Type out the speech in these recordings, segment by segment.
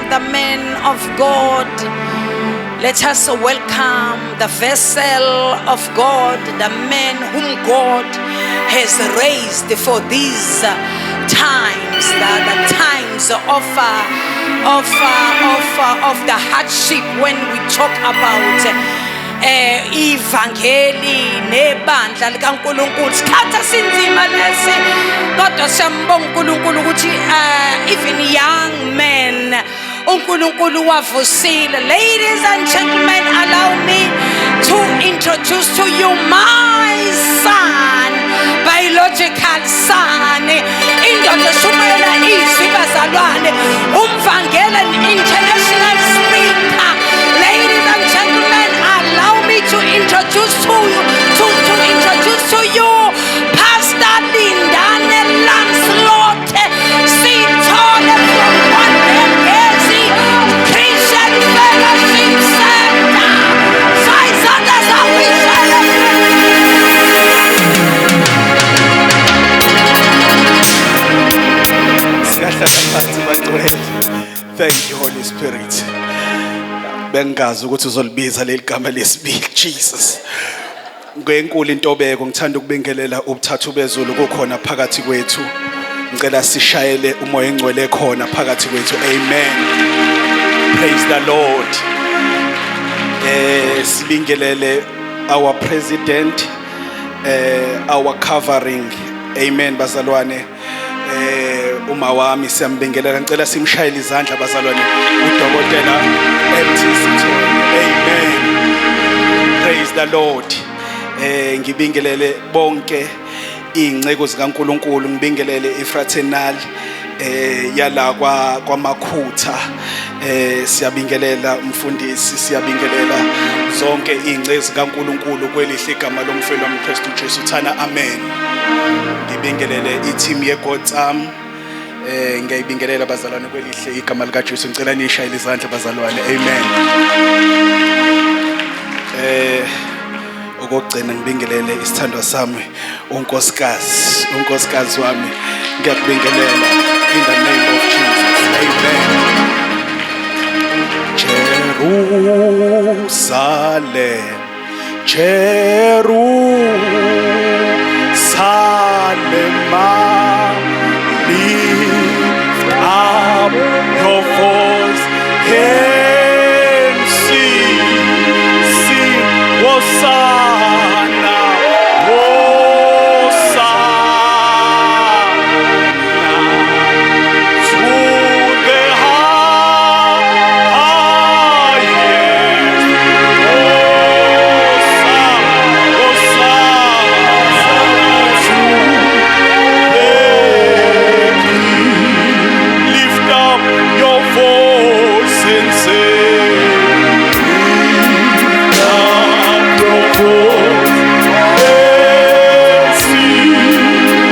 the man of God. Let us welcome the vessel of God, the man whom God has raised for these times, the times of the hardship when we talk about ivangeli nebandla likaNkulunkulu. Sikhathi esinzima lesi, kodwa siyambonga uNkulunkulu ukuthi even young men uNkulunkulu wavusile. Ladies and gentlemen, allow me to introduce to you my son, biological son, indoda eshumayela izwi, bazalwane, umvangeli and international speaker. Ladies and gentlemen, allow me to introduce to you Pastor Lindane Lancelot Sithole from KwaNdengezi Christian Fellowship Center. Shayisandla sakho. Siyahlala phansi, bangcwele. Thank you, Holy Spirit. Bengazi ukuthi uzolibiza leli gama lesibili, Jesus. Ngenkulu intobeko ngithanda ukubingelela ubuthathu bezulu kukhona phakathi kwethu. Ngicela sishayele umoya engcwele khona phakathi kwethu. Amen. Praise the Lord. Sibingelele our president, our covering. Amen, bazalwane. Uma wami siyambingelela, ngicela simshayele izandla, bazalwane, uDokotela MT Sithole. Amen. Praise the Lord. Ngibingelele bonke izinceku zikaNkulunkulu, ngibingelele ifraternal yala kwa kwaMakhutha. Siyabingelela umfundisi, siyabingelela zonke izinceku zikaNkulunkulu kwelihle igama lomfelo wamKristu Jesu. Thana amen. Ngibingelele i-team yeGodsam. Ngiyayibingelela, bazalwane, kwelihle igama lika Jesu. Ngicela nishayele izandla, bazalwane. Amen. Okugcina ngibingelele isithandwa sami, unkosikazi wami. Ngiyakubingelela in the name of Jesus. Amen. Jerusalem, Jerusalem, lift up your voice and sing, sing, Hosanna, Hosanna to the highest. Hosanna, Hosanna to the King. Lift up your voice and say, lift up your voice and sing,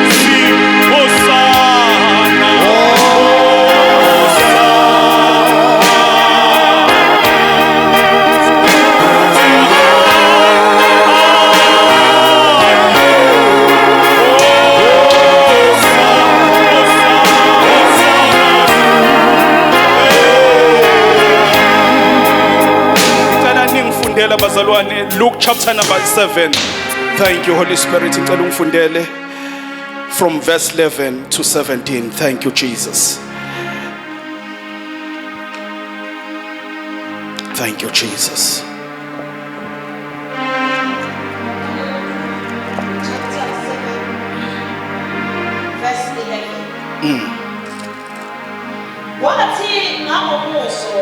sing, Hosanna, Hosanna. Ngicela ningifundele, bazalwane, Luke chapter number 7. Thank you, Holy Spirit. Ngicela ungifundele from verse 11 to 17. Thank you, Jesus. Thank you, Jesus. Chapter 7, verse 11. Kwathi ngangomuso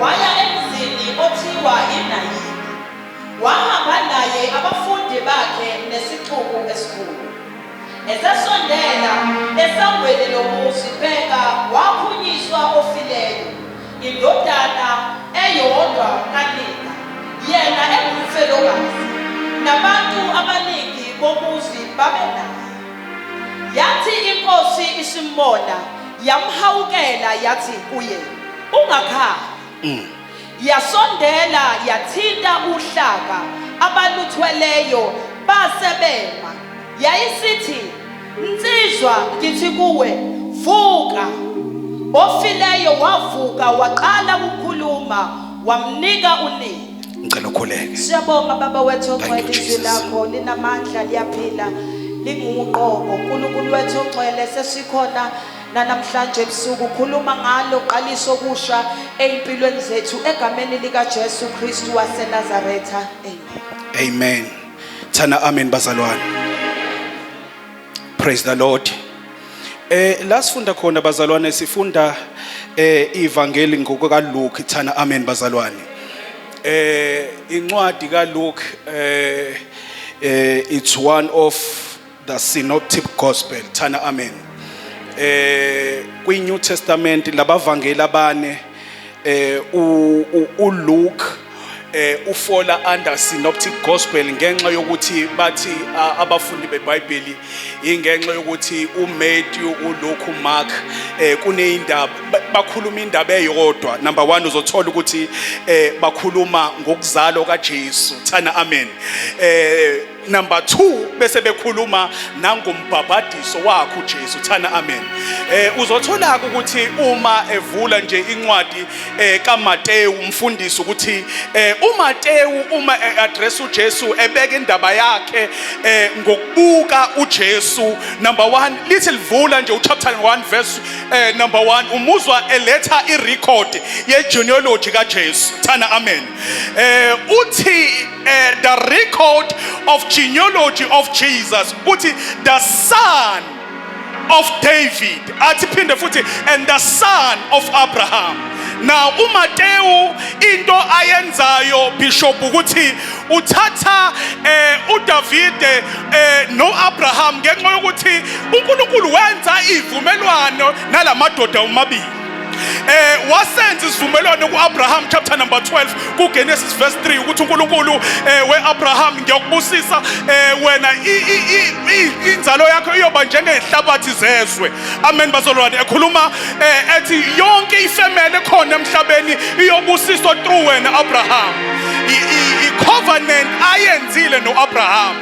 waya emzini othiwa iNayini, wahamba naye abafundi bakhe nesixuku esikhulu. Esesondela esangweni lomuzi, bheka, waphunyiswa ofileyo, indodana eyodwa kanina, yena engumfelokazi, nabantu abaningi bomuzi babenaye. Yathi inkosi isimbona, yamhawukela, yathi kuye, "Ungakhali." Yasondela, yathinta uhlaka abaluthweleyo, base bema. Yayisithi, "Nsizwa, ngithi kuwe, vuka." Ofileyo wavuka. Wavuka waqala ukukhuluma wamnika unina. Ngicela ukhuleke. Siyabonga Baba wethu Thank you, ongcwele, izwi Jesus. lakho linamandla, liyaphila, linguqobo. uNkulunkulu wethu ongcwele, sesikhona nanamhlanje ebusuku, khuluma ngalo, qaliso okusha ey'mpilweni zethu egameni likaJesu Kristu waseNazaretha, amen. Amen. Thana amen bazalwane. Praise the Lord. La sifunda khona bazalwane, sifunda ivangeli ngokuka Luke. Thana amen bazalwane. Incwadi kaLuke it's one of the synoptic gospel. Thana amen. Kwi New Testament labavangeli abane, uLuke ufola under synoptic gospel ngenxa yokuthi bathi abafundi beBhayibheli ingenxa yokuthi uMatthew, uLuke, uMark kuneyindaba bakhuluma indaba eyodwa. Number 1, uzothola ukuthi bakhuluma ngokuzalwa kaJesu. Thana amen. Number 2, bese bekhuluma nangombhabhadiso wakhe uJesu. Thana amen. Uzothola ukuthi uma evula nje incwadi kaMateyu umfundisi ukuthi uMateyu uma address uJesu ebeka indaba yakhe ngokubuka uJesu. Number 1, lithi livula nje uchapter 1 verse number 1, umuzwa eletha irecord ye genealogy kaJesu. Thana amen. Uthi the record of genealogy of Jesus, uthi the son of David, athi phinde futhi and the son of Abraham. Now uMateyu into ayenzayo, bishop, ukuthi uthatha uDavide noAbraham ngenxa yokuthi uNkulunkulu wenza ivumelwano nalamadoda omabili. Wasenza isivumelwano kuAbraham, chapter number 12 kuGenesis verse 3, ukuthi uNkulunkulu weAbraham, ngiyakubusisa wena, inzalo yakho iyoba njengezihlabathi zezwe. Amen bazalwane. Ekhuluma ethi yonke ifamily ekhona emhlabeni iyobusiswa through wena Abraham. I covenant ayenzile noAbraham.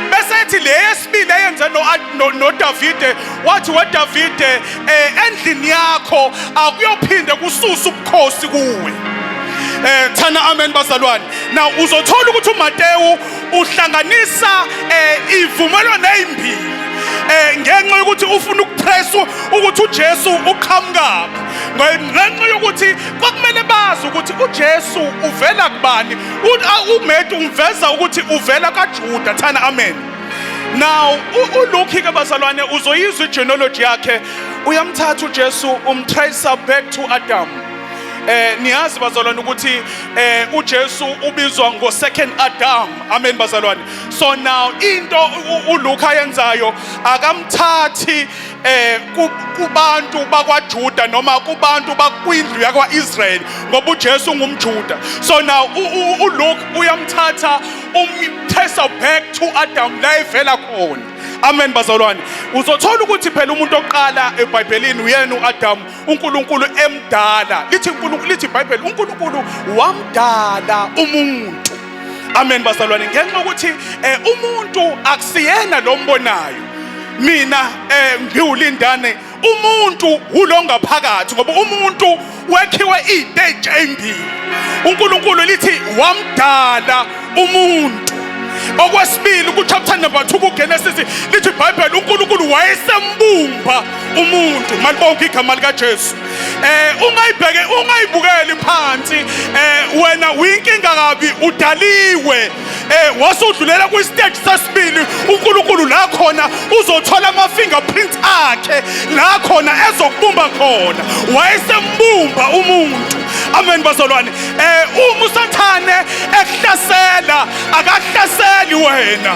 Bese ethi le yesibili ayenze noDavide, wathi weDavide, endlini yakho akuyophinde kususa ubukhosi kuwe. Thana amen bazalwane. Now uzothola ukuthi uMateyu uhlanganisa ivumelwano ezimbili ngenxa yokuthi ufuna ukupress ukuthi uJesu uqhamukaphi, ngenxa yokuthi kwakumele bazi ukuthi uJesu uvela kubani. uMatthew umveza ukuthi uvela kaJuda. Thana amen. Now uLuke ke bazalwane, uzoyizwa igenealogy yakhe, uyamthatha uJesu umtrace back to Adam. Niyazi bazalwane ukuthi uJesu ubizwa ngo second Adam. Amen bazalwane. So now into uLuke ayenzayo, akamthathi kubantu bakwaJuda noma kubantu bakwindlu yakwaIsrael, ngoba uJesu ungumJuda. So now uLuke uyamthatha umtrace back to Adam la evela khona. Amen bazalwane. Uzothola ukuthi phela umuntu oqala eBhayibhelini uyena uAdam, uNkulunkulu emdala. Lithi uNkulunkulu, lithi iBhayibheli, uNkulunkulu wamdala umuntu. Amen bazalwane. Ngenxa yokuthi umuntu akusiyena lo mbonayo mina ngiwulindane, umuntu ulo ngaphakathi, ngoba umuntu wekhiwe iy'stage ey'mbili. uNkulunkulu lithi wamdala umuntu. Okwesibili, ku-chapter number 2 kuGenesis, lithi iBhayibheli uNkulunkulu wayesembumba umuntu. Malibonke igama likaJesu. Ungayibheke, ungayibukeli phansi wena, uyinkinga kabi, udaliwe, wasudlulela kwi-stage sesibili uNkulunkulu la khona uzothola ama-fingerprints akhe, la khona ezokubumba khona. Wayesembumba umuntu. Amen bazalwane. Uma uSathane ekuhlasela, akahlaseli wena.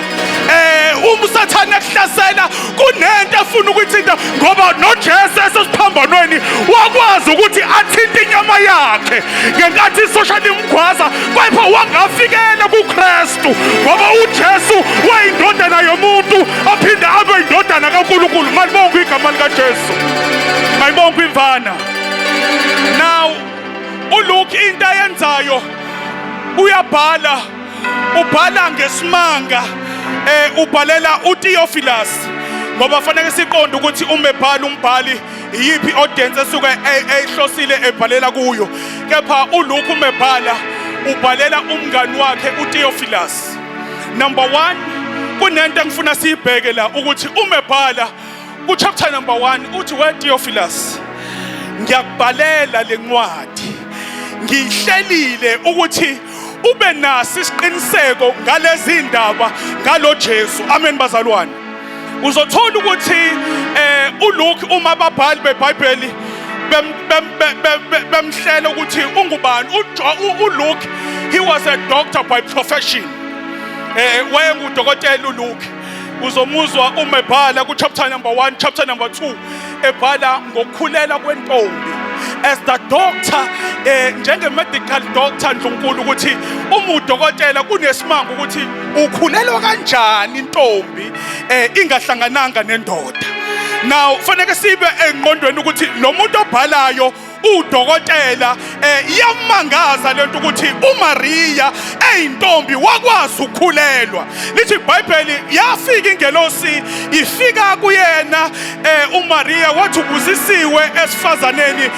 Uma uSathane ekuhlasela, kunento afuna ukuyithinta, ngoba noJesu esesiphambanweni wakwazi ukuthi athinte inyama yakhe ngenkathi isosha limgwaza, kepha wangafikela kuKristu, ngoba uJesu wayindodana yomuntu aphinde abe indodana kaNkulunkulu. Malibonke igama likaJesu, mayibonke imvana. Now uLuke into ayenzayo, uyabhala, ubhala ngesimanga, ubhalela uTheophilus. Ngoba fanele siqonde ukuthi uma ebhala umbhali iyiphi audience esuke eyihlosile ebhalela kuyo. Kepha uLuke uma ebhala ubhalela umngani wakhe uTheophilus. Number 1, kunento engifuna siyibheke la ukuthi uma ebhala ku chapter number 1 uthi, "We Theophilus, ngiyakubhalela lencwadi, ngiyihlelile ukuthi ube naso isiqiniseko ngalezi ndaba ngalo Jesu." Amen bazalwane. Uzothola ukuthi uLuke, uma ababhali beBhayibheli bemhlela ukuthi ungubani uLuke, he was a doctor by profession. Wayengudokotela uLuke. Uzomuzwa uma ebhala ku chapter number 1, chapter number 2, ebhala ngokukhulela kwentombi as the doctor, njenge medical doctor ndlunkulu, ukuthi uma udokotela kunesimanga ukuthi ukhulelwa kanjani intombi ingahlangananga nendoda. Now fanele sibe engqondweni ukuthi lo muntu obhalayo udokotela, iyamangaza lento ukuthi uMaria eyintombi wakwazi ukukhulelwa. Lithi iBhayibheli yafika ingelosi, ifika kuyena uMaria, wathi, "Ubusisiwe esifazaneni,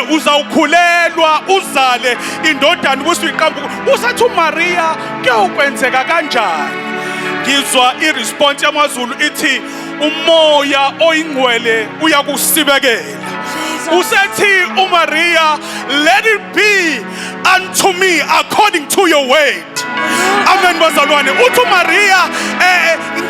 uzawukhulelwa uzale indodana ubusuyiqamba." Usathi uMaria, "Kuyokwenzeka kanjani?" Ngizwa iresponse yamaZulu ithi, "Umoya oyingcwele uyakusibekela." Usethi uMaria, "Let it be unto me according to your word." Amen bazalwane. Uthi uMaria,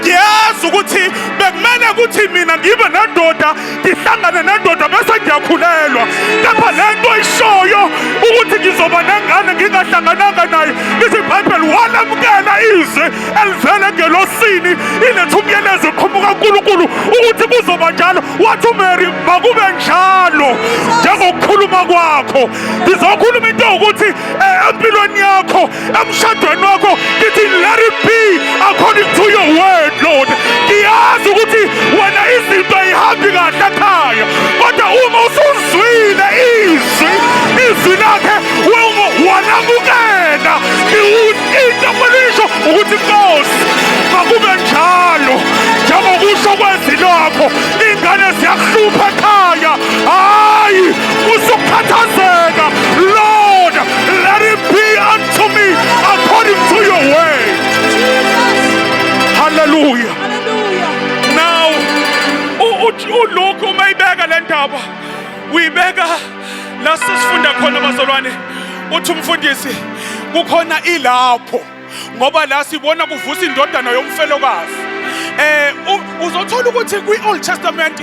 "Ngiyazi ukuthi bekumele ukuthi mina ngibe nendoda, ngihlangane nendoda bese ngiyakhulelwa, kepha lento ishoyo ukuthi ngizoba nengane ngingahlangananga naye." Lithi iBhayibheli walamukela izwi elivele engelosini, iletha umyalezo eqhamuka kuNkulunkulu ukuthi kuzoba njalo. Wathi uMary, "Makube njalo njengokukhuluma kwakho." Ngizokhuluma into ukuthi empilweni yakho, emshadweni wakho, ngithi, let it be according to your word, Lord. Ngiyazi ukuthi wena izinto ayihambi kahle ekhaya, kodwa uma usuzwile izwi, izwi lakhe walamukela, into kumele isho ukuthi, "Nkosi, makube njalo njengokusho kwezwi lakho." Ingane ziyakuhlupha ekhaya, hayi, usukhathazeka, Lord, let it be unto me according to your word. Hallelujah. Hallelujah. Now uLuke uma ibeka le ndaba, uyibeka la sesifunda khona bazalwane. Uthi umfundisi kukhona ilapho ngoba la sibona kuvusa indodana yomfelokazi. Uzothola ukuthi kwi-Old Testament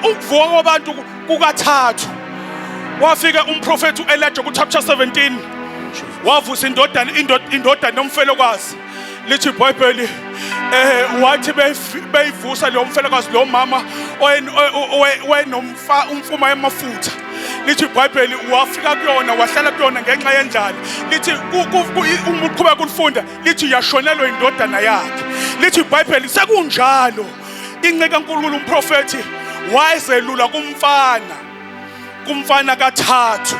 ukuvuka kwabantu kukathathu. Wafika umprofethi uElijah ku chapter 17, wavusa indodana yomfelokazi. Lithi iBhayibheli wathi beyivusa lo mfelokazi, lo mama owayenomfa umfuma yamafutha, lithi iBhayibheli wafika kuyona, wahlala kuyona ngenxa yendlala. Lithi uma uqhubeka kulifunda, lithi yashonelwa indodana yakhe. Lithi iBhayibheli sekunjalo, inceku kaNkulunkulu umprofethi wayezelula kumfana kathathu,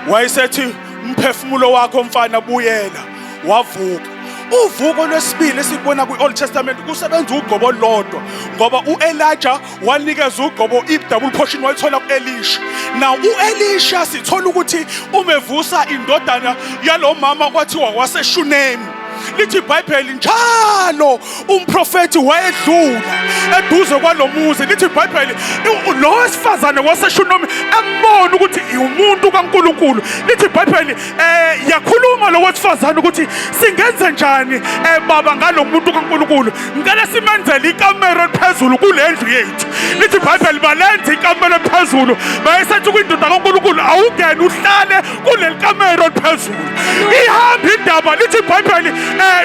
wayesethi, "Umphefumulo wakho mfana, buyela." Wavuka. Uvuko lwesibili esikubona kwi-Old Testament kusebenza ugcobo olulodwa, ngoba u-Elijah wanikeza ugcobo, i-double portion wayithola ku-Elisha. Now u-Elisha sithola ukuthi uma evusa indodana yalo mama kwathiwa waseShunemi, lithi iBhayibheli njalo umprofethi wayedlula eduze kwalomuzi, lithi iBhayibheli lo wesifazane waseShunemi embona ukuthi umuntu kaNkuluNkulu, lithi iBhayibheli yakhuluma lo wesifazane ukuthi, "Singenze njani baba ngalo muntu kaNkuluNkulu? Ngicela simenzele ikamero eliphezulu kule ndlu yethu." Lithi iBhayibheli balenza ikamero eliphezulu, bayesethi kwindoda kaNkuluNkulu, "Awungene uhlale kuleli kamero eliphezulu." Ihamba indaba, lithi iBhayibheli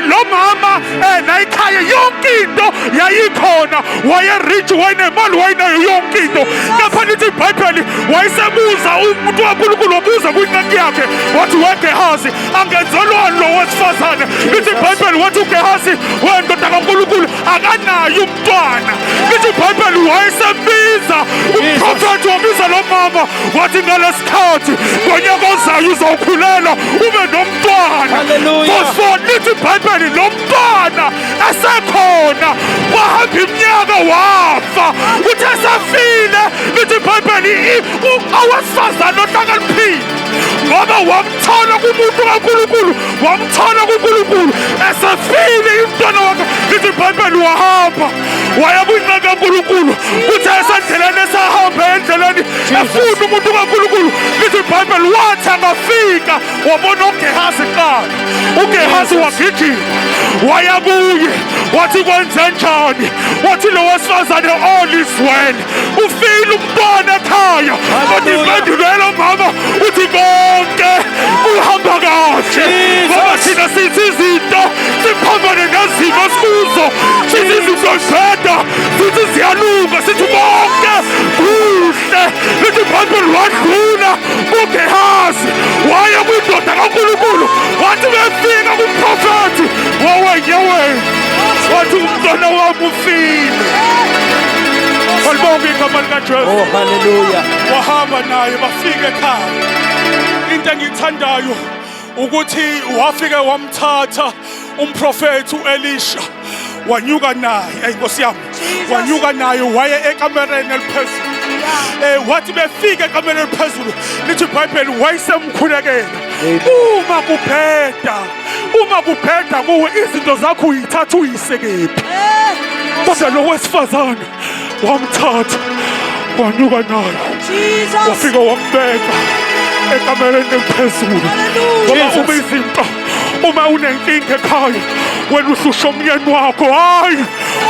lo mama la ekhaya yonke into yayikhona, waye rich, wayenemali, wayenayo yonke into, kepha lithi iBhayibheli wayesebuza umuntu kaNkulunkulu, wabuza kwinceku yakhe, wathi, "WeGehazi, angenzelwani lo wesifazane?" Lithi iBhayibheli wathi uGehazi, "Wendoda kaNkulunkulu, akanaye umntwana." Lithi iBhayibheli wayesembiza umprofethi, wabiza lo mama, wathi, "Ngalesikhathi ngonyaka ozayo uzawukhulelwa ube nomntwana." Hallelujah. For lithi iBhayibheli lo mntwana esekhona kwahamba Kwahamba iminyaka wafa. Uthe safile lithi iBhayibheli owesifazane ohlakaniphile ngoba wamthola kumuntu kaNkulunkulu, wamthola kuNkulunkulu esefile umntwana wakhe. Lithi iBhayibheli wahamba waya kwinceku kaNkulunkulu. Uthe esendleleni esahamba endleleni efuna umuntu kaNkulunkulu, lithi iBhayibheli wathi angafika wabona uGehazi kuqala. uGehazi wagijima waya kuye wathi kwenze njani? Wathi lo wesifazane all is well, ufile umntwana ekhaya. Kodwa impendulo yalo mama uthi konke kuhamba kahle, ngoba thina sithi izinto siphambane nezimo esikuzo, sithi izinto zibheda, sithi ziyalunga, sithi konke kuhle. Lithi iBhayibheli wadlula kuGehazi waya kwindoda kaNkulunkulu. Wathi befika kumprofethi wawenyewe wathi umntwana wami ufile. Malibonge igama likaJesu. Oh, hallelujah. Wahamba naye bafika ekhaya. Into engiyithandayo ukuthi wafike wamthatha umprofethi uElisha wanyuka naye. Ey Nkosi yami, wanyuka naye waye ekamereni eliphezulu. Wathi befika ekamereni eliphezulu, lithi iBhayibheli wayesemkhulekela. Uma kubheda kuwe, izinto zakho uyithatha uyise kephi? Kodwa lo wesifazane wamthatha wanyuka naye Jesus. wafika wambeka ekamereni eliphezulu. Ngoba uma izinto, uma unenkinga ekhaya wena uhlusha umyeni wakho, hayi,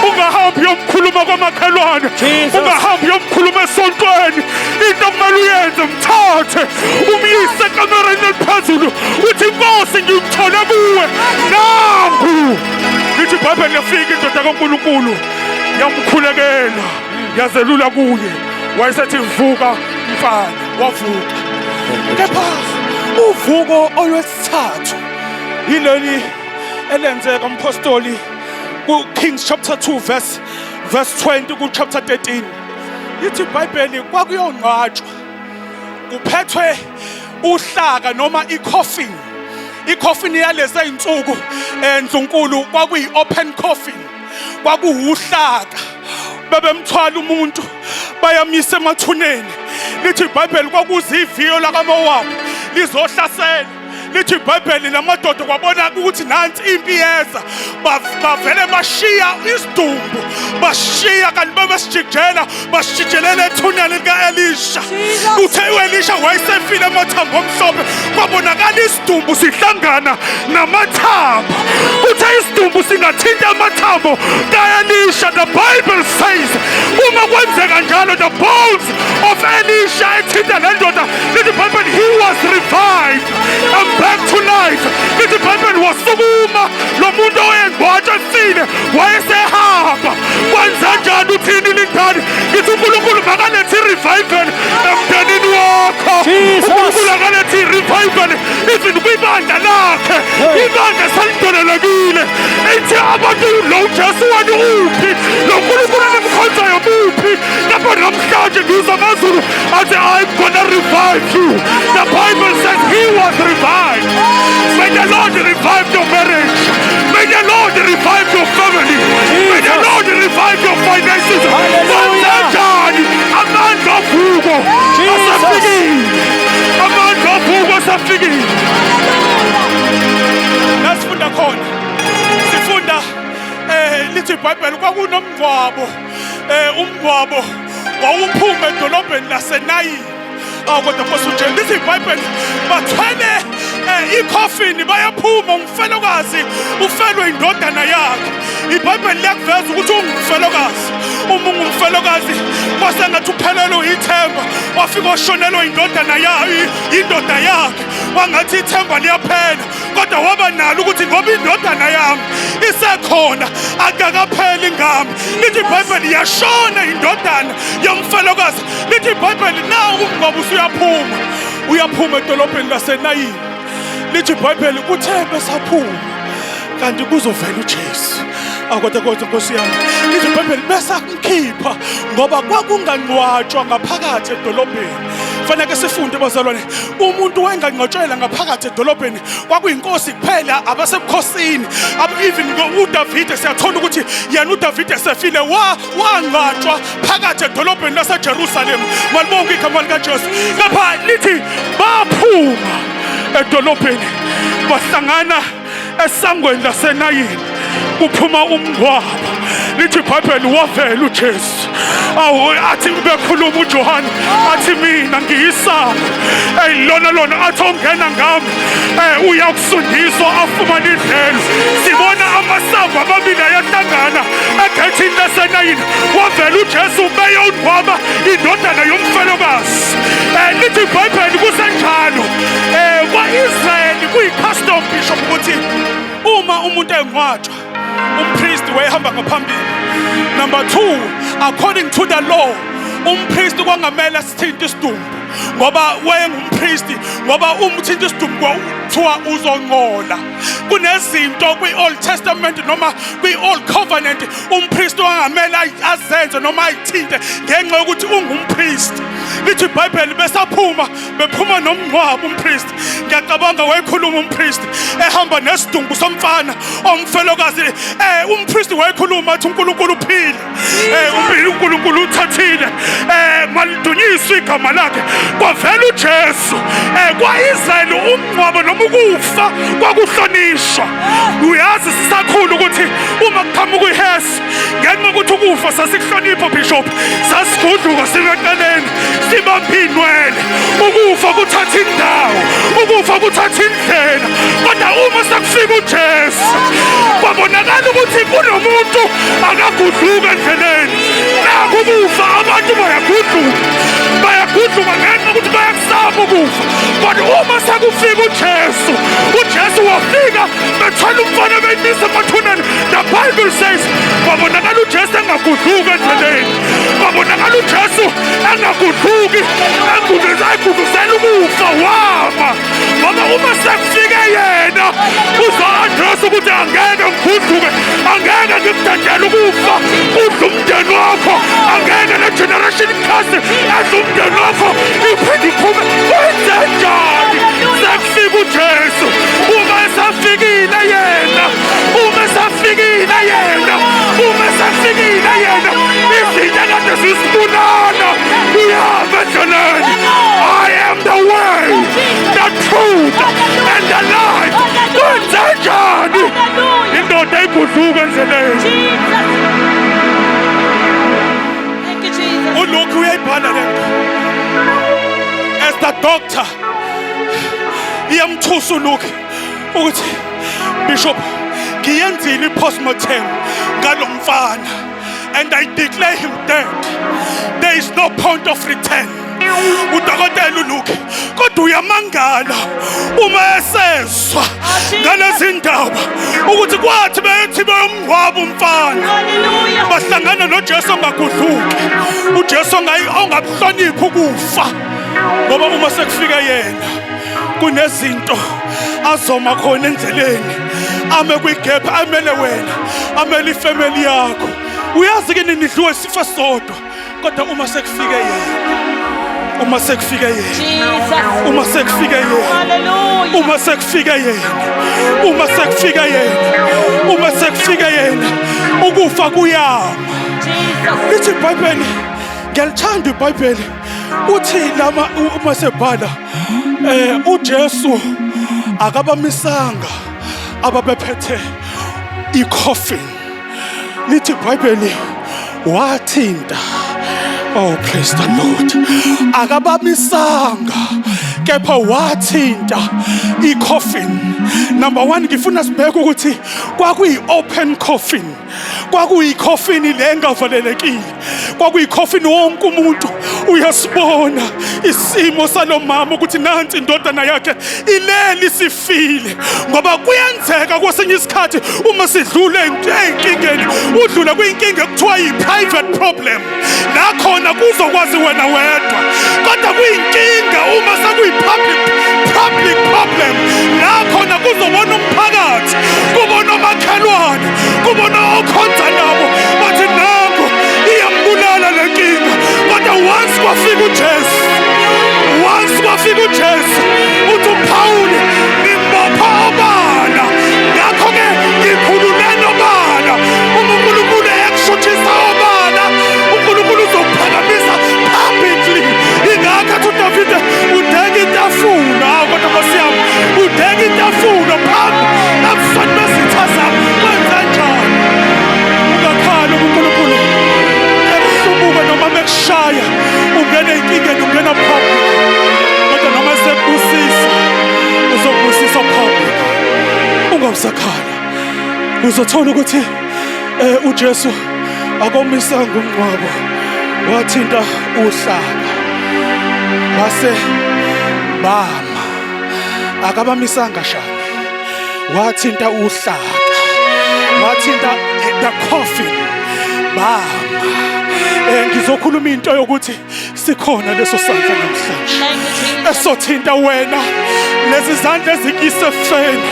ungahambi uyomkhuluma kwamakhelwane, Jesus. ungahambi uyomkhuluma esontweni. Into okumele uyenze, mthathe umyise ekamereni eliphezulu, uthi inkosi ngikuthole kuwe nangu. Lithi iBhayibheli yafika indoda kaNkulunkulu yamkhulekela, yazelula kuye, wayesethi vuka mfana, wavuka. Kepha uvuko olwesithathu yileli elenzeka umpostoli ku-Kings chapter 2 verse 20 ku chapter 13. Ithi iBhayibheli kwakuyongcwatshwa kuphethwe uhlaka noma icoffin. Icoffin yalezi izinsuku endlunkulu kwakuyi open coffin, kwakuwuhlaka, bebemthwala umuntu bayamisa emathuneni. Lithi iBhayibheli kwakuza iviyo lakaMowabi lizohlasela. Lithi iBhayibheli lamadoda kwabona ukuthi nansi impi yeza, bavele bashiya isidumbu, bashiya kanti babesijijela, basijijelela ethuneni lika-Elisha. Uthe u-Elisha wayesefile amathambo omhlophe, kwabonakala isidumbu sihlangana namathambo. Uthe isidumbu singathinta amathambo ka-Elisha, the Bible says uma kwenzeka njalo, the bones of Elisha ethinta le ndoda, lithi iBhayibheli he was revived and back to life. Lithi iBhayibheli wasukuma lo muntu owayengcwatshwa efile, wayesehamba. Kwenza njani? Uthini lingane? Ngithi uNkulunkulu makalethe i-revival emndenini wakho. Jesus. uNkulunkulu akalethe i-revival even kwibandla lakhe. Ibandla selidolelekile, ithi abantu lo Jesu wenu uphi? Lo Nkulunkulu enimkhonzayo muphi? Lapho namhlanje ngizwa amazulu athi I'm gonna revive you. The Bible says he was revived. May the Lord revive your marriage. May the Lord revive your family. May the Lord revive your finances. Hallelujah. Kanjani? Amandla ovuko Jesus. asafikile, amandla ovuko asafikile. La sifunda khona, sifunda lithi iBhayibheli kwakunomngcwabo, umngcwabo wawuphuma edolobheni laseNayini. Awu kodwa Nkosi uJesu, lithi iBhayibheli bathwele icoffin bayaphuma. Umfelokazi ufelwe indodana yakhe. iBhayibheli liyakuveza ukuthi ungumfelokazi. Uma ungumfelokazi kwasengathi uphelelwe ithemba, wafika washonelwa indodana yayo, indoda yakhe, wangathi ithemba liyaphela. Kodwa waba nalo ukuthi ngoba indodana yami isekhona akakapheli ngami. Lithi iBhayibheli yashona indodana yomfelokazi. Lithi iBhayibheli nawu umngcwabo usuyaphuma, uyaphuma edolobheni laseNayini. Lithi iBhayibheli kuthe besaphuma kanti kuzovela uJesu. Akodwa kodwa Nkosi yami, lithi iBhayibheli besamkhipha ngoba kwakungangcwatshwa ngaphakathi edolobheni. Fanele sifunde bazalwane, umuntu wayengangcwatshela ngaphakathi edolobheni kwakuyinkosi kuphela, abasebukhosini. Even uDavide, siyathola ukuthi yena uDavide sefile wangcwatshwa phakathi edolobheni laseJerusalem. Malibonke igama likaJesu. Lapha lithi baphuma edolobheni bahlangana esangweni laseNayini, kuphuma umngcwabo. Lithi iBhayibheli wavela uJesu. Awu, athi bekhuluma uJohane, athi mina ngiyisango eyilona lona, athi ongena ngami uyakusindiswa afumane indlela. Sibona amasango amabili ayahlangana egethini laseNayini, wavela uJesu beyongcwaba indodana yomfelokazi. Lithi iBhayibheli kusenjalo, kwa-Israyeli kuyi-custom, bishop, ukuthi uma umuntu engcwatshwa umpriest wayehamba ngaphambili. Number 2, according to the law, umpriest kwangamele asithinte isidumbu ngoba wayengumpriest, ngoba uma uthinta isidumbu kuthiwa uzongcola. Kunezinto kwi-Old Testament noma kwi-Old Covenant umpriest wangamele azenze noma ayithinte ngenxa yokuthi ungumpriest. Lithi iBhayibheli besaphuma, bephuma nomngcwabo umpriest, ngiyacabanga wayekhuluma umpriest ehamba nesidumbu somfana omfelokazi. Umpriest wayekhuluma athi uNkulunkulu uphile, uNkulunkulu uthathile, malidunyiswe igama lakhe. Kwavela uJesu. Kwa-Israyeli umngcwabo noma ukufa kwakuhlonishwa. Uyazi sisakhula ukuthi uma kuqhamuka ihesi, ngenxa yokuthi ukufa sasikuhlonipha, bishop, sasigudluka sibeqeleni sibambe inwele. Ukufa kuthatha indawo, ukufa kuthatha indlela. Kodwa uma sekufika uJesu kwabonakala ukuthi kunomuntu akagudluka endleleni. Nakho ukufa, abantu bayagudluka, bayagudluka ngenxa yokuthi bayakusaba ukufa. Kodwa uma sekufika uJesu, uJesu wafika bethwala umfana beyimisa emathuneni. The Bible says kwabonakala uJesu engagudluki endleleni, kwabonakala uJesu engagudluki, egudluzela ukufa wama, ngoba uma sekufike yena uzo-address ukuthi angeke ngigudluke, angeke ngikudedele ukufa kudla umndeni wakho, angeke le generation curse edla umndeni wakho iphinde iphume. Kwenze njani sekufika uJesu? Uma esafikile yena, uma esafikile yena, uma esafikile yena, izinto ekade zisibulala uyahamba endleleni. I am the way, the truth and the life. Kwenze njani? Indoda igudluka endleleni. Jesus. Thank you, Jesus. ULuke uyayibhala lento as the doctor. Iyamthusa uLuke ukuthi, bishop, ngiyenzile i-postmortem ngalo mfana and I declare him dead. There is no point of return. Udokotela uLuke, kodwa uyamangala uma esezwa ngalezi ndaba ukuthi kwathi bethi beyomngcwaba umfana, Hallelujah. bahlangana noJesu ongagudluki, uJesu ongabuhloniphi ukufa, ngoba uma sekufika yena kunezinto azoma khona endleleni, ame kwigap, amele wena, amele ifamily yakho. Uyazi ke nidliwe isifo sodwa, kodwa uma sekufike yena, uma sekufike yena, Jesus. uma sekufike yena, Hallelujah. uma sekufike yena, uma sekufike yena, uma sekufike yena, ukufa kuyama. Jesus. Lithi iBhayibheli, ngiyalithanda iBhayibheli, uthi lama uma sebhala uJesu akabamisanga ababephethe icoffin. Lithi iBhayibheli wathinta. Oh, praise the Lord. Akabamisanga kepha wathinta icoffin. Number 1, ngifuna sibheke ukuthi kwakuyi open coffin, kwakuyicoffin le engavalelekile, kwakuyicoffin wonke umuntu uyasibona isimo salomama ukuthi nansi indodana yakhe ileli sifile. Ngoba kuyenzeka kwesinye isikhathi uma sidlule ey'nkingeni, udlule kwinkinga ekuthiwa yi-private problem, la khona kuzokwazi wena wedwa, kodwa kuyinkinga uma sekuyi-public public problem, la khona kuzobona umphakathi, kubona omakhelwane, kubona okhonza nabo, bathi nango iyambulala le nkinga. Kodwa once kwafika uJesu, uJesu. Uthi uPawuli, ngimbopha obala, ngakho-ke ngikhululeni obala. Uma uNkulunkulu ekushuthisa obala, uNkulunkulu uzokuphakamisa publicly. Ingakho athi uDavide, udeka itafula. Hawu kodwa Nkosi yami, udeka itafula phambi ebusweni bezitha zami. Kwenzenjani? Ungakhali uma uNkulunkulu ekuhlubuka noma mekushaya, ungena ey'nkingeni, ungena public. Kodwa noma esekubusisa, uzokubusisa public. Ungawusakhala, uzothola ukuthi uJesu akomisanga umngcwabo, wathinta uhlaka base bama. Akabamisanga shani, wathinta uhlaka, wathinta the coffin, bama. Ngizokhuluma into yokuthi sikhona leso sandla namhlanje Thank you, Jesus. esothinta wena, lezi zandla ezikise efeni,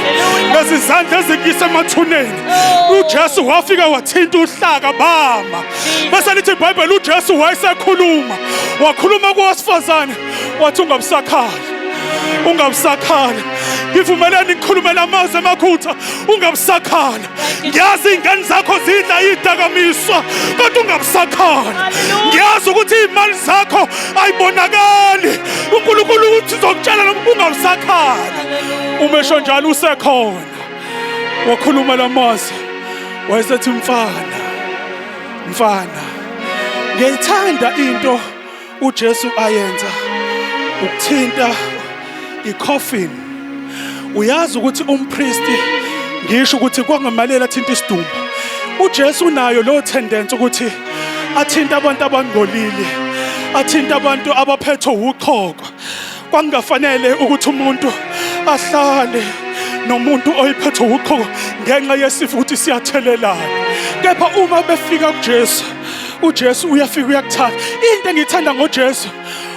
lezi zandla ezikise emathuneni. UJesu wafika wathinta uhlaka, bama. Bese lithi iBhayibheli, uJesu wayesekhuluma, wakhuluma kowesifazane, wathi, "Ungabusakhala, ungabusakhala." Ngivumeleni ngikhulume lamazwi emakhutha. Ungabusakhala. Ngiyazi iy'ngane zakho zidla iy'dakamiswa, kodwa ungabusakhala. Ngiyazi ukuthi iy'mali zakho ayibonakali. UNkulunkulu uthi uzokutshela noma ungabusakhala. Uma esho njalo, usekhona. Wakhuluma lamazwi, wayesethi, "Mfana, mfana." Ngiyayithanda into uJesu ayenza, ukuthinta icoffin. Uyazi ukuthi umpristi, ngisho ukuthi kwangamaleli athinta isidumbu. UJesu unayo lo tendency ukuthi athinta abantu abangcolile, athinta abantu abaphethwe uchoko. Kwakungafanele ukuthi umuntu ahlale nomuntu oyiphethwe uchoko ngenxa yesifo, ukuthi siyathelelana. Kepha uma befika kuJesu, uJesu uyafika uyakuthatha. Into engiyithanda ngoJesu,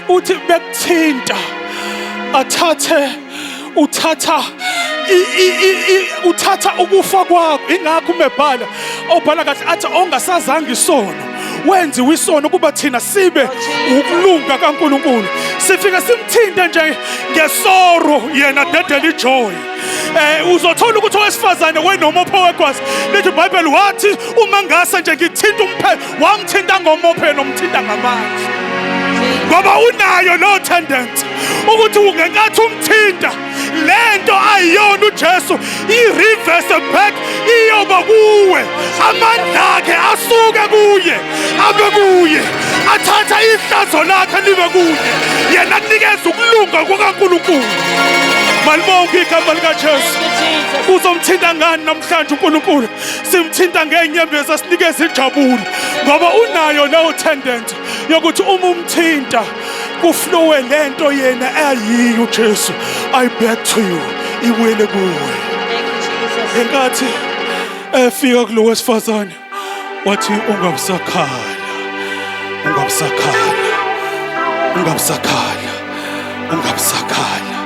uthi bekuthinta, athathe, uthatha uthatha ukufa kwakho. Ingakho umebhala obhala kahle athi, ongasazanga isono wenziwe isono kuba thina sibe ukulunga kaNkuluNkulu. Sifike simthinte nje ngesorrow, yena dedela ijoy. Uzothola ukuthi owesifazane wenomopho wegwazi, lithi iBhayibheli, wathi uma ngase nje ngithinta umphe, wamthinta ngomopho, yena umthinta ngamandla, ngoba unayo lo tendency ukuthi ungenkathi umthinta, lento ayiyona uJesu i-reverse back, iyoba kuwe. Amandla akhe asuke kuye abe kuye, athatha ihlazo lakhe libe kuye, yena kunikeza ukulunga kukaNkulunkulu. Malibonke igama likaJesu. Thank you, Jesus. Uzomthinta ngani namhlanje uNkulunkulu? Simthinta ngeenyembezi, asinikeze injabulo, ngoba unayo leyo tendency yokuthi uma umthinta, kuflowe lento yena ayiyo uJesu, I back to you, iwele kuwe. Thank you, Jesus. Ngenkathi efika kulo wesifazane, wathi, "Ungabusakhala, ungabusakhala, ungabusakhala, ungabusakhala."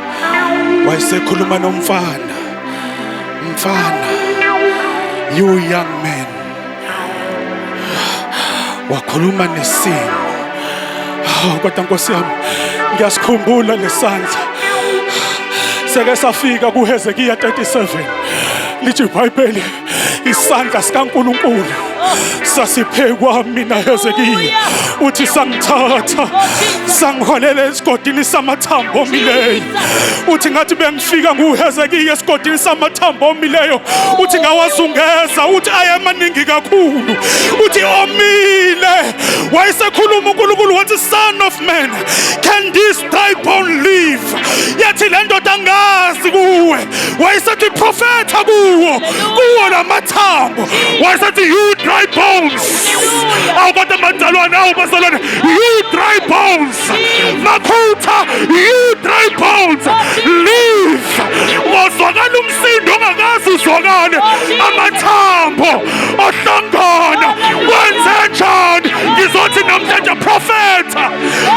Wayesekhuluma nomfana, "Mfana, you young man." Wakhuluma nesimo. Hawu kodwa Nkosi yami, ngiyasikhumbula lesandla seke safika kuHezekiya 37. Lithi iBhayibheli, isandla sikaNkuluNkulu sasiphekwa mina Hezekiya. Uthi sangithatha, sangiholela esigodini samathambo omileyo. Uthi ngathi bengifika nguHezekiya esigodini samathambo omileyo, uthi ngawazungeza, uthi ayemaningi kakhulu, uthi omile. Wayesekhuluma uNkulunkulu, wathi, "Son of man, can this dry bone live?" Yathi le ndoda, "Ngazi kuwe." Wayesethi, "Profetha kuwo lamathambo." Wayesethi, "You dry bones." Awu kodwa bazalwane, awu bazalwane, you dry bones, Makhutha, you dry bones, live. Wazwakala umsindo ongakaze uzwakale, amathambo ohlangana. Kwenze njani? Ngizothi namhlanje, profetha,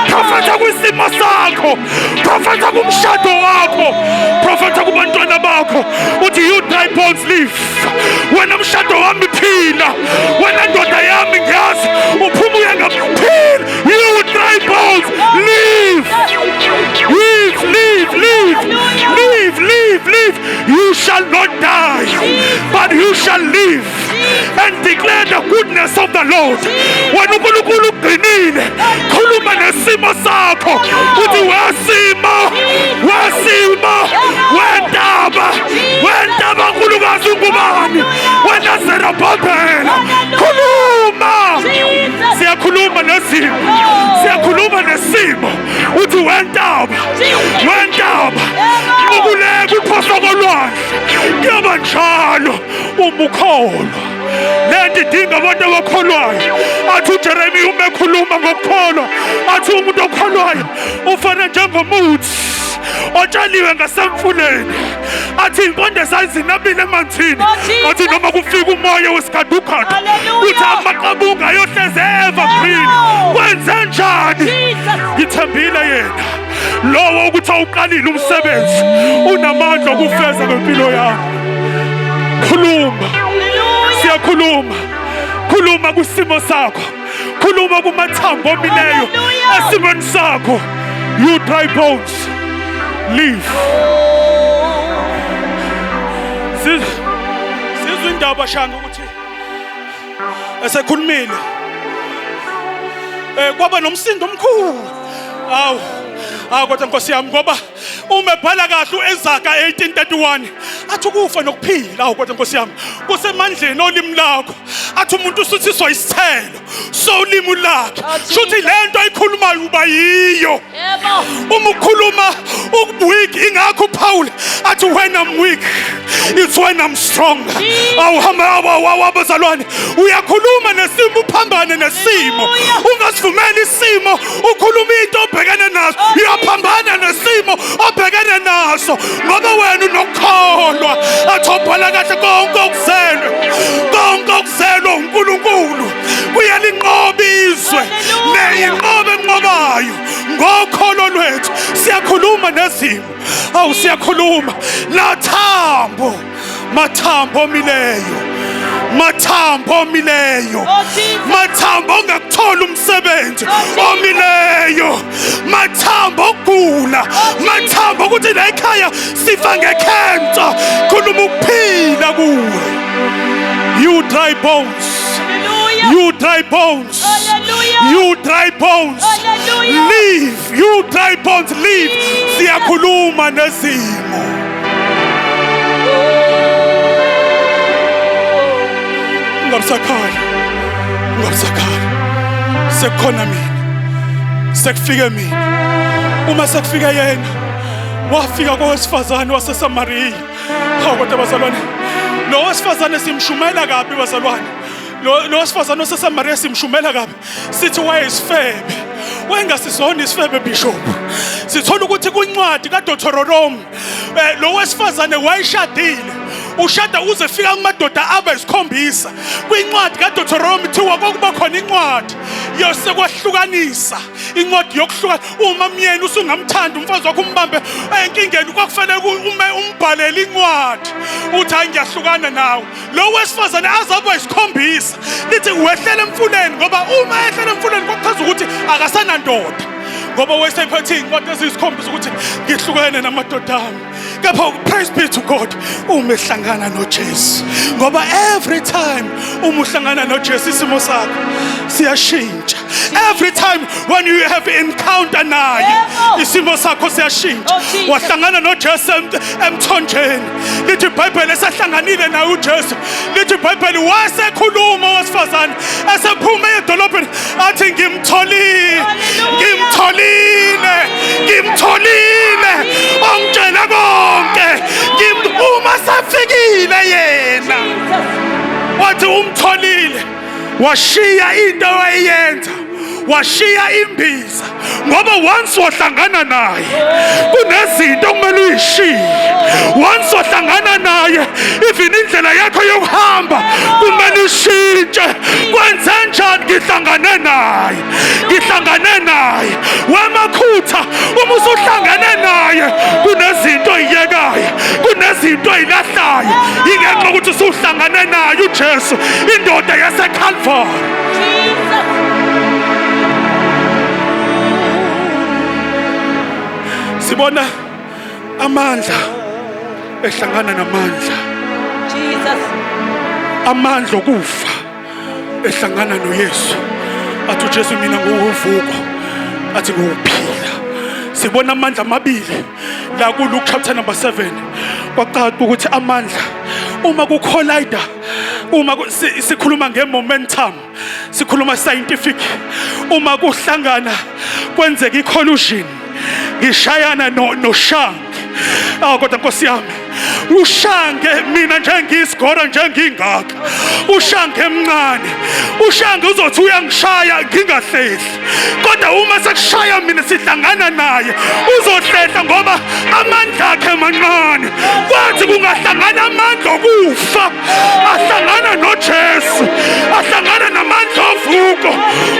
profetha kwisimo sakho, profetha kumshado wakho, profetha kubantwana bakho, uthi, "You dry bones, live." Wena mshado wami, phila. Wena ndoda yami, ngiyazi uphuma uye ngaphila. You dry bones, live, live, live. Live, live. You shall not die, but you shall live and declare the goodness of the Lord. Wena uNkulunkulu ugcinile, khuluma nesimo sakho uthi wesimo, wesimo, wentaba, wentaba nkulukazi ungubani, wena Zerubhabhela, khuluma. Siyakhuluma nezimo, siyakhuluma nesimo, uthi wentaba, wentaba, ukuleka uphoso kolwandle, kuyoba njalo uma ukholwa. Lento idinga abantu abakholwayo. Athi uJeremiya uma ekhuluma ngokukholwa, athi umuntu okholwayo ufana njengomuthi otshaliwe ngasemfuleni, athi iy'mponde zayo zinabile emanzini, Oh, athi noma kufika umoya wesigadukhadu, Hallelujah. uthi amaqabunga ayohleze evergreen. Yebo. Kwenze njani? Jesus. Ngithembile yena lowo ukuthi awuqalile umsebenzi, unamandla okufeza ngempilo yakho. Khuluma. Hallelujah. Siyakhuluma, khuluma kwisimo sakho, khuluma kumathambo omileyo Hallelujah. esimweni sakho. You dry bones, live. Sizwe indaba shanga ukuthi esekhulumile kwaba nomsindo omkhulu. Awu, awu kodwa Nkosi yami, ngoba uma ebhala kahle uEzaka 18:31 athi ukufa nokuphila, awu kodwa Nkosi yami, kusemandleni olimi lakho. Athi umuntu usuthiswa isithelo solimi lakhe. Oh, Shuthi Jesus. lento ayikhulumayo uba yiyo. Yebo. Uma ukhuluma uku-weak, ingakho uPaul athi when I'm weak, it's when I'm strong. Jesus. Awuhamba abazalwane, uyakhuluma nesimo, uphambane nesimo. Hallelujah. Ungasivumeli isimo ukhuluma into obhekene naso, Oh, uyaphambana nesimo obhekene naso, ngoba wena unokukholwa. Athi obhala kahle, konke okuzelwe, konke okuzelwe uNkulunkulu kuyalinqoba izwe. Hallelujah. Neyinqoba enqobayo ngokholo lwethu. Siyakhuluma nezimo, awu siyakhuluma nathambo, mathambo omileyo, mathambo omileyo, Oh, Jesus. mathambo ongakuthola umsebenzi Oh, Jesus. omileyo, mathambo okugula, Oh, Jesus. mathambo ukuthi la ekhaya sifa ngekhensa, khuluma ukuphila kuwe. You dry bones. Hallelujah. You dry bones. Hallelujah. You dry bones. Hallelujah. Leave. You dry bones. Leave. Jesus. Siyakhuluma nezimo. Ungabisakhala. Ungabisakhala. Sekukhona mina. Sekufike mina. Uma sekufike yena, wafika kowesifazane waseSamariya. Hawu kodwa bazalwane, lo wesifazane simshumela kabi bazalwane. Lo wesifazane waseSamariya simshumela kabi. Sithi wayesifebe. Wayengasizona isifebe, bishop. Sithola ukuthi kwincwadi kaDeuteronomy, lo wesifazane wayeshadile. Ushada uze fika kumadoda abe isikhombisa. Kwincwadi kaDeuteronomy kuthiwa kwakuba khona incwadi yosekwahlukanisa, incwadi yokuhlukana. Uma myeni usungamthanda umfazi wakho, umbambe enkingeni, kwakufanele ume umbhalele incwadi uthi hayi, ngiyahlukana nawe. Lo wesifazane azabe isikhombisa, lithi wehlela emfuleni, ngoba uma ehlela emfuleni kwakuchaza ukuthi akasanandoda, ngoba wayesephethe iy'ncwadi eziyisikhombisa ukuthi ngihlukene namadoda ami. Kepha praise be to God, uma ehlangana noJesu, ngoba every time uma uhlangana noJesu isimo sakho siyashintsha. Every time when you have encounter naye, Yebo. isimo sakho siyashintsha. Oh, Jesus. Wahlangana noJesu emthonjeni, lithi iBhayibheli esehlanganile naye uJesu, lithi iBhayibheli wasekhuluma owesifazane esephume edolobheni, athi ngimtholile, Hallelujah. ngimtholile, ngimtholile ongitshela konke. Uma sefikile yena, Jesus. wathi umtholile, washiya into awayeyenza, washiya imbiza, ngoba once wahlangana naye kunezinto okumele uyishiye. Once wahlangana naye, even indlela yakho yokuhamba kumele ishintshe. Kwenze njani? Ngihlangane naye, ngihlangane naye. Wemakhutha, uma usuhlangene naye kunezinto oyiyekayo, kunezinto oyilahlayo, ingenxa ukuthi usuhlangane naye uJesu, indoda yaseCalvary. Jesus. Sibona amandla ehlangana namandla. Jesus. Amandla okufa ehlangana noYesu. Athi uJesu, mina nguwuvuko, athi nguwuphila. Sibona amandla amabili la ku Luke chapter number 7. Kwacaca ukuthi amandla uma ku-collide, uma sikhuluma nge-momentum, sikhuluma scientific, uma kuhlangana kwenzeka i-collision, ngishayana no noshange. Ah, kodwa Nkosi yami, ushange mina njengiyisigora, njengingaka, ushange emncane, ushange uzothi uyangishaya ngingahlehli, kodwa uma sekushaya mina sihlangana naye uzohlehla ngoba amandla akhe mancane. Kwathi kungahlangana amandla okufa ahlangana noJesu, ahlangana namandla ovuko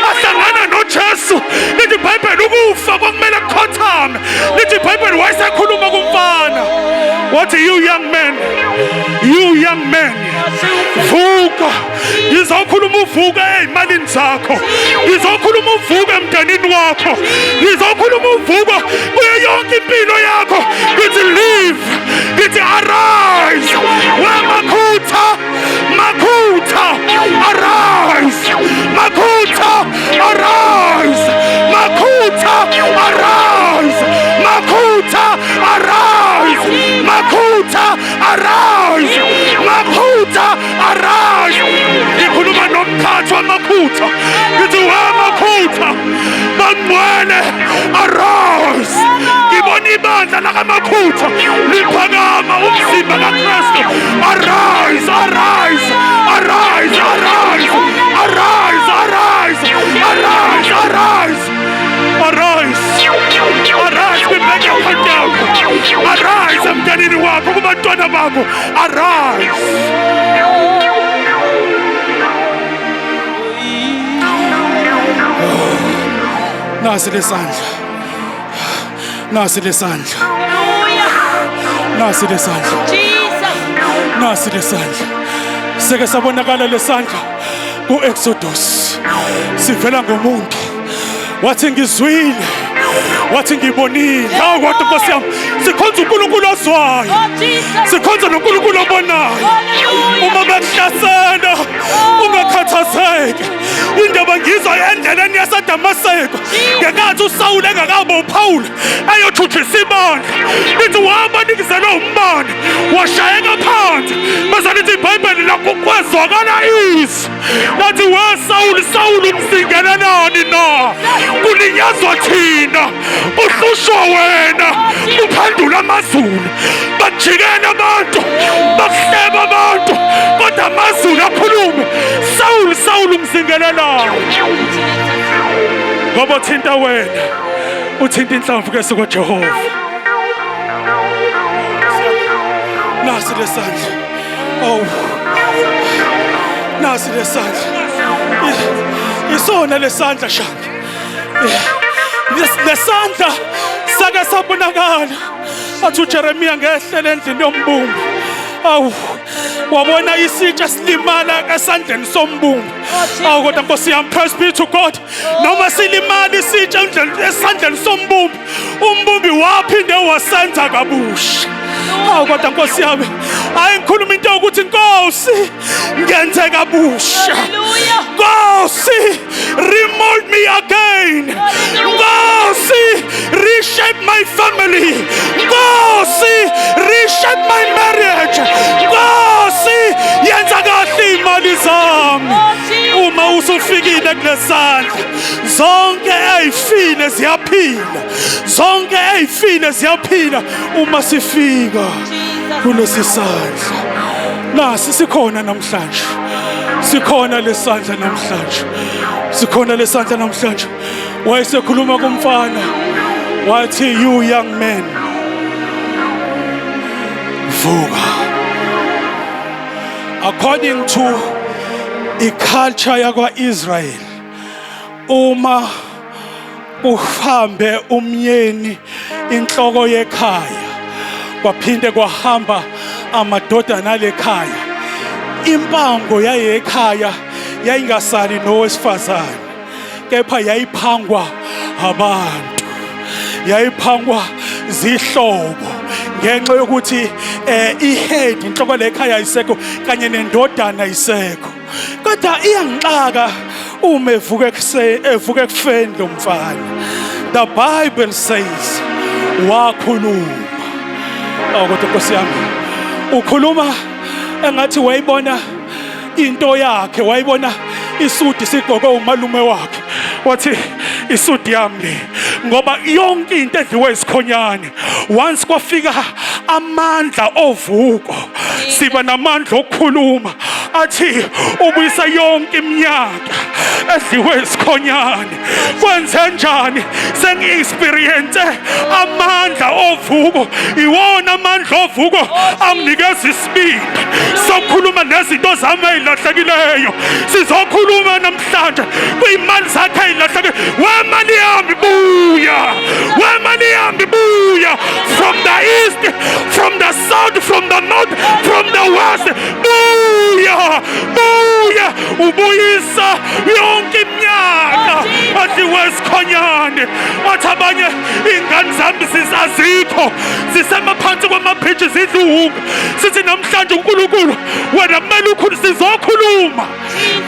ahlangana noJesu, lithi iBhayibheli ukufa kwakumele kukhothame. Lithi iBhayibheli wayesekhuluma kumfana wathi, "You young man, you young man, vuka." Ngizokhuluma uvuka ey'malini zakho, ngizokhuluma uvuka emndenini wakho, ngizokhuluma uvuka kuyo yonke impilo yakho. Ngithi live, ngithi arise. Wemakhutha, makhutha, arise. Makhutha, arise. Makhutha, arise. Makhutha, arise. Makhutha, arise. Makhutha, arise. Ngikhuluma nomkhathi wamakhutha, ngithi wemakhutha bangcwele, arise. Ngibona ibandla lakamakhutha liphakama, umzimba kaKristu. Arise, arise, arise, arise, arise, arise, arise, arise, arise, arise kwi-bank account yakho, arise emndenini wakho, kubantwana bakho, arise. Nasi lesandla, nasi lesandla. Hallelujah. Nasi lesandla. Jesus. Nasi lesandla, seke sabonakala lesandla ku-Exodus sivela ngomuntu, wathi ngizwile, wathi ngibonile. Hawu, kodwa Nkosi yami, sikhonza uNkulunkulu ozwayo. Oh, Jesus. Sikhonza noNkulunkulu obonayo. Hallelujah. Uma bekuhlasela ungakhathazeki. Indaba ngizwa endleleni yaseDamaseko ngenkathi uSawule engakabi uPawulu eyothuthisa ibandla, lithi wabanikezelwe umbane, washayeka phansi, bese lithi iBhayibheli lakho kwezwakala izwi lathi, "We Sawuli, Sawuli, umzingelelani na? Kulinyazwa thina, kuhlushwa wena." Kuphendula amazulu. Bajikela abantu, bakuhleba abantu, kodwa amazulu akhulume, "Sawuli, Sawuli, umzingelelani?" Ngoba thinta wena uthinta inhlamvu keso kaJehova. Nasi lesandla. Oh, nasi lesandla. Isona lesandla, shange. Lesandla sake sabonakala, athi uJeremiya ngehlele endlini yombumbi, awu, wabona isitsha silimala esandleni sombumbi. Awu, kodwa Nkosi yami, praise be to God, noma silimala isitsha esandleni sombumbi, umbumbi waphinde wasenza kabusha. Awu, kodwa Nkosi yami, hayi, ngikhuluma into yokuthi, Nkosi, ngenze kabusha. Hallelujah. Nkosi, remold me again. Nkosi, reshape my family. Nkosi, reshape my marriage. Nkosi, yenza kahle imali zami. Uma usufikile kulesandla, zonke ey'file ziyaphila, zonke ey'file ziyaphila uma sifika kulesi sandla. Nasi sikhona namhlanje, sikhona lesandla namhlanje, sikhona lesandla namhlanje. Wayesekhuluma kumfana wathi, "You young man, vuka." According to i-culture yakwa-Israel, uma uhambe umyeni, inhloko yekhaya, kwaphinde kwahamba amadodana alekhaya, impango yayekhaya yayingasali nowesifazane, kepha yayiphangwa abantu, yayiphangwa zihlobo. Ngenxa yokuthi ihead inhloko lekhaya ayisekho kanye nendodana ayisekho. Kodwa iyangixaka uma evuka ekuseni, evuka ekufeni lo mfana. The Bible says wakhuluma. Oh, kodwa Nkosi yami, ukhuluma engathi wayibona into yakhe, wayibona isudi sigqoke umalume wakhe, wathi isudi yami le, ngoba yonke into edliwe isikhonyane. Once kwafika amandla ovuko, siba namandla okukhuluma, athi ubuyisa yonke iminyaka edliwe isikhonyane. Kwenze njani? Sengi-experience amandla ovuko. Iwona amandla ovuko anginikeza isibindi sokukhuluma nezinto zami ey'lahlekileyo. Sizokhuluma namhlanje kwiy'mali zakhe ey'lahlekile. Wemali yami buya, wemali yami buya, from the east, from the south, from the north, from the west, buya, buya. Ubuyisa yonke iminyaka adliwe esikhonyane. Wathi abanye, iy'ngane zami zisazikho, zisemaphansi kwamabhriji, zidla uwunga. Sithi namhlanje uNkulunkulu, wena kumele ukhulu. Sizokhuluma,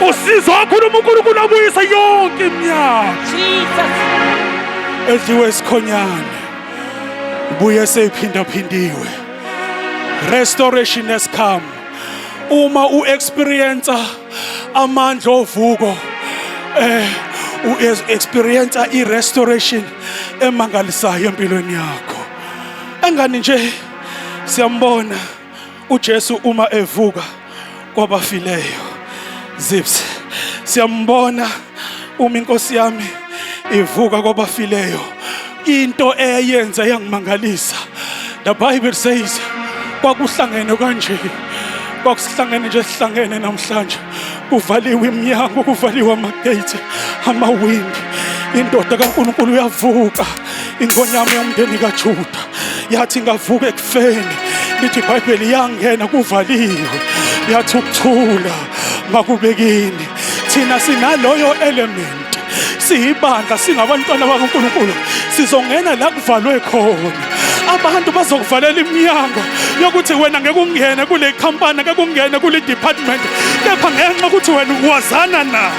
usizokhuluma, uNkulunkulu abuyise yonke iminyaka Jesus. edliwe esikhonyane, buye seyiphindaphindiwe. Restoration has come. Uma u-experience amandla ovuko, u-experience i-restoration emangalisayo empilweni yakho. Engani nje siyambona uJesu uma evuka kwabafileyo, zips, siyambona uma inkosi yami ivuka kwabafileyo. Into eyenza yangimangalisa, the Bible says kwakuhlangene kanje, kwakusihlangene nje, sihlangene namhlanje, kuvaliwe iminyango, kuvaliwe amagate, amawindi. Indoda kaNkulunkulu uyavuka, ingonyama yomndeni kaJuda, yathi ngavuka ekufeni. Lithi iBhayibheli yangena kuvaliwe, yathi ukuthula makubekini. Thina sinaloyo element, siyibandla, singabantwana bakaNkulunkulu, sizongena la kuvalwe khona. Abantu bazokuvalela iminyango yokuthi wena ngeke ungene kule company, ngeke ungene kule department, kepha ngenxa ukuthi wena wazana naye.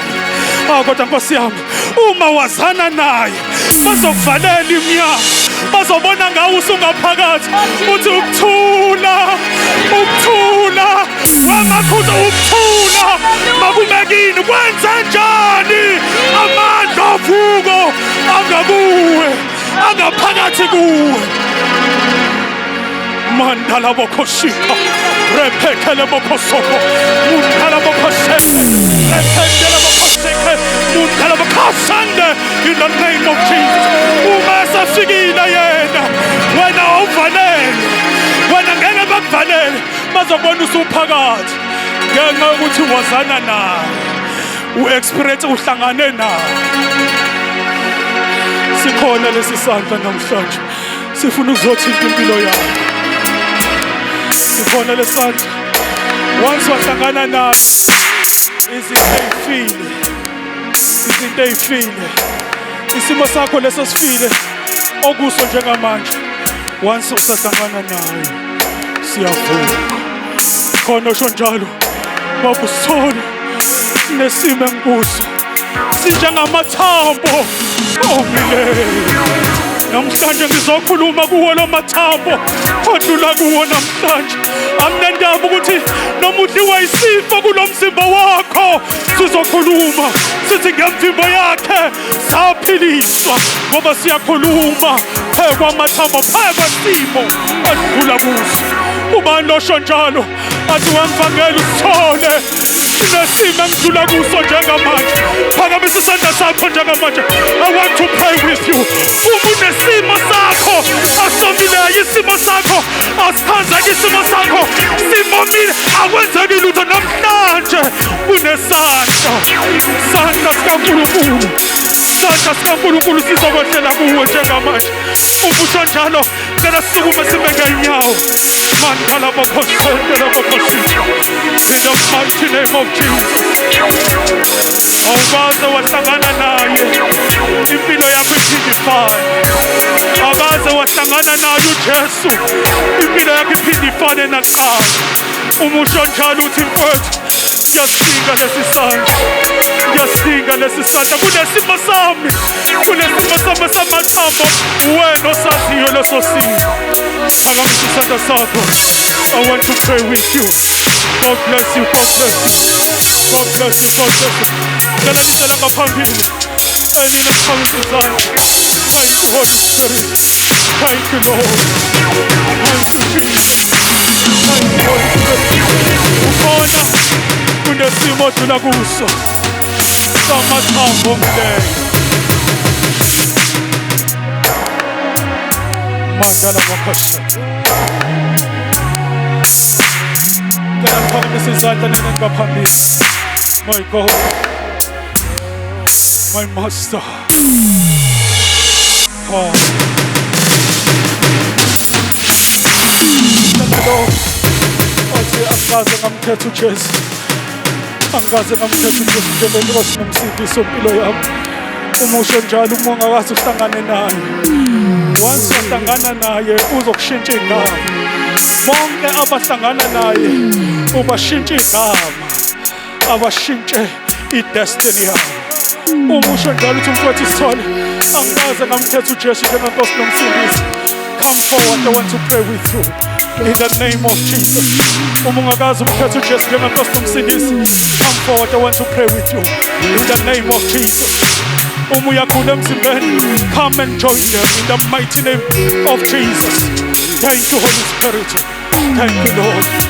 Ah, kodwa Nkosi yami, uma wazana naye, bazokuvalela iminyango, bazobona ngawe usungaphakathi, uthi ukuthula, ukuthula wamakhutha, ukuthula makubekini. Kwenze njani? Amandla ovuko angakuwe, angaphakathi kuwe. Mandala bokoshika rephekele bokosoko mundala bokoseke rephendele bokoseke mundala bokosande. In the name of Jesus, uma esefikile yena, wena awuvalele, wena ngeke bakuvalele, bazobona usuphakathi ngenxa yokuthi wazana naye, u-experience, uhlangane naye. Sikhona lesi sandla namhlanje, sifuna ukuzothinta impilo yakho. Sikhona lesandla. Once wahlangana naye, izinto ey'file, izinto ey'file, isimo sakho leso sifile okuso njengamanje, once usahlangana naye, siyavuka. Khona osho njalo, babusona nesimo engikuso sinjengamathambo omileyo. Namhlanje ngizokhuluma kuwo lo mathambo odlula kuwo namhlanje. Anginendaba ukuthi noma udliwa isifo kulo mzimba wakho, sizokhuluma sithi ngemvimbo yakhe saphiliswa, ngoba siyakhuluma phekwamathambo, phekwesimo adlula kuso. Ubani losho njalo, athi wemvangeli usithole sinesimo engidlula kuso njengamanje? Phakamisa isandla sakho njengamanje. I want to pray with you. Uma unesimo sakho asomileyo, isimo sakho asiphanzeki, isimo sakho simomile, akwenzeki lutho, namhlanje kunesandla, sandla sikaNkulunkulu, sandla sikaNkulunkulu sizokwehlela kuwe njengamanje. Uma usho njalo, cela sisukume sime ngeenyawo. Mandala bokhosendela bokhosika. In the mighty name of Jesus. Awukaze wahlangana naye impilo yakho iphinde ifane. Akaze wahlangana naye uJesu impilo yakho iphinde ifane nakuqala. Uma usho njalo uthi mfowethu ngiyasidinga lesi sandla, ngiyasidinga lesi sandla kunesimo sami, kunesimo sami samathambo, wena osaziyo leso simo. Phakamisa isandla sakho. I want to pray with you. God bless you, God bless you, God bless you, God bless you. Cela nicela ngaphambili enina phakamisa izandla. Thank you, Holy Spirit. Thank you, Lord. Thank you, Jesus. Thank you, Holy Spirit. Ukhona kunesimo odlula kuso samathambo omileyo. Mandala makhosha. Cela niphakamise izandla nina ngaphambili. My God, my Master. Oh. Lo othi angikaze ngamkhetha uJesu, angikaze ngamkhetha uJesu njengenkosi nomsindisi wempilo yami. Uma usho njalo, uma ungakaze uhlangane naye, once wahlangana naye uzokushintsha igama. Bonke abahlangana naye ubashintsha igama, abashintshe i-destiny yabo. Uma usho njalo uthi mfowethu Sithole, angikaze ngamkhetha uJesu njengenkosi nomsindisi, come forward, I want to pray with you in the name of Jesus. Uma ungakaze umkhethe uJesu njengenkosi nomsindisi, come forward, I want to pray with you in the name of Jesus. Uma uyakhula emzimbeni, come and join them in the mighty name of Jesus. Thank you, Holy Spirit. Thank you, Lord.